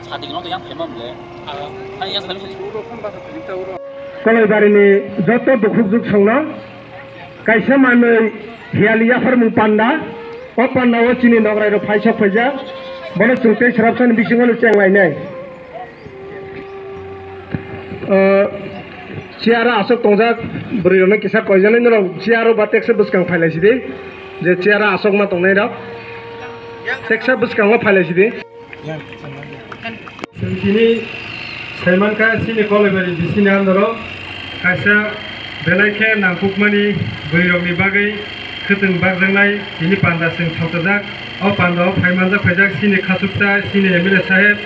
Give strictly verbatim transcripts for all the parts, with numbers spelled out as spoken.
Sadi no yang phaima mle. Ani yang phaima. Kolaibarini joto dukhuk juk songno kaisa manwi hiyali yapharmung panda. O panda o chini nograi rok phaisok phaijak. Bono chwng tei srapsani bisingo no chenglainai. O chair o aswk tongjak bwrwi rokno kisa koijaknai norok chair o ba teksa bwskang phailaisidi. Je chair o aswk ma tongnai rok teksa bwskango phailaisidi. Chwng tini saimankha chini Kolaibari bisini andoro kaisa belai khe nangkukmani bwrwirokni bagwi khwtwng bakjaknai tini panda chwng salkajak. O pandao phaimanjak phaijak chini khachuksa chini M L A saheb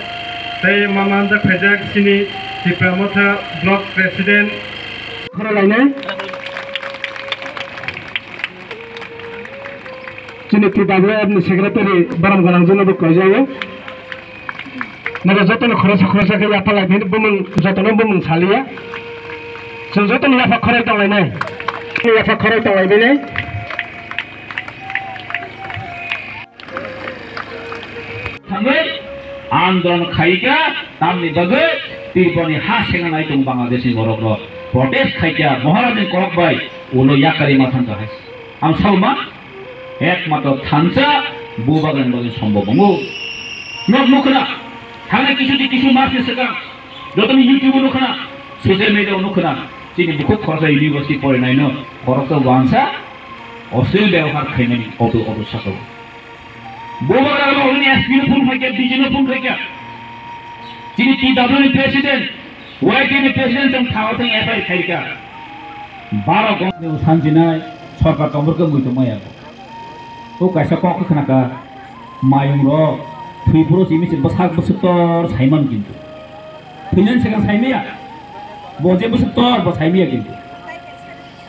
tei ma manjak phaijak chini Tipra Motha Block President. Khoralainai. Chini T W F ni secretary Baram Gwnang Jino bo koijago. Nabo jotono khoroksa khoroksa khe yapha lai bini bumung jotono bumung saliya. Chwng jotono yapha khoroi tonglainai. Yapha khoroi tonglaibinai. Thangwi andolon khaika tamni bagwi Tripurani ha senga nai tong Bangladeshni borokno protest khaika Maharajni kok bai ulo yakari ma thangka hai. Ang sao ma, ekmatro thansa bubagrani bagwi sombhob wngo. Nok nukhna, thangna kisu di kisu mas ni swkang, jotoni YouTube nukhna, social media nukhna, chini bukhuk khoroksa university porinaino khoroksa wansa oslil byabohar khainani auto auto saka. Bubagra no hwnwi S P no phone khaikha, D G no phone khaikha. Chini T W ni president, Y T ni president chwng thawa thang F I R khaikha. Baro gong sanjinai sorkar tongmor khe mui tongmaya. O kaisa kok khe khnakha, mayung rok thwi phuru simi se bwsak bwswk tor saiman kintu. Thwinani swkang saimaya. Bo je bwswk tor bo saimaya kintu.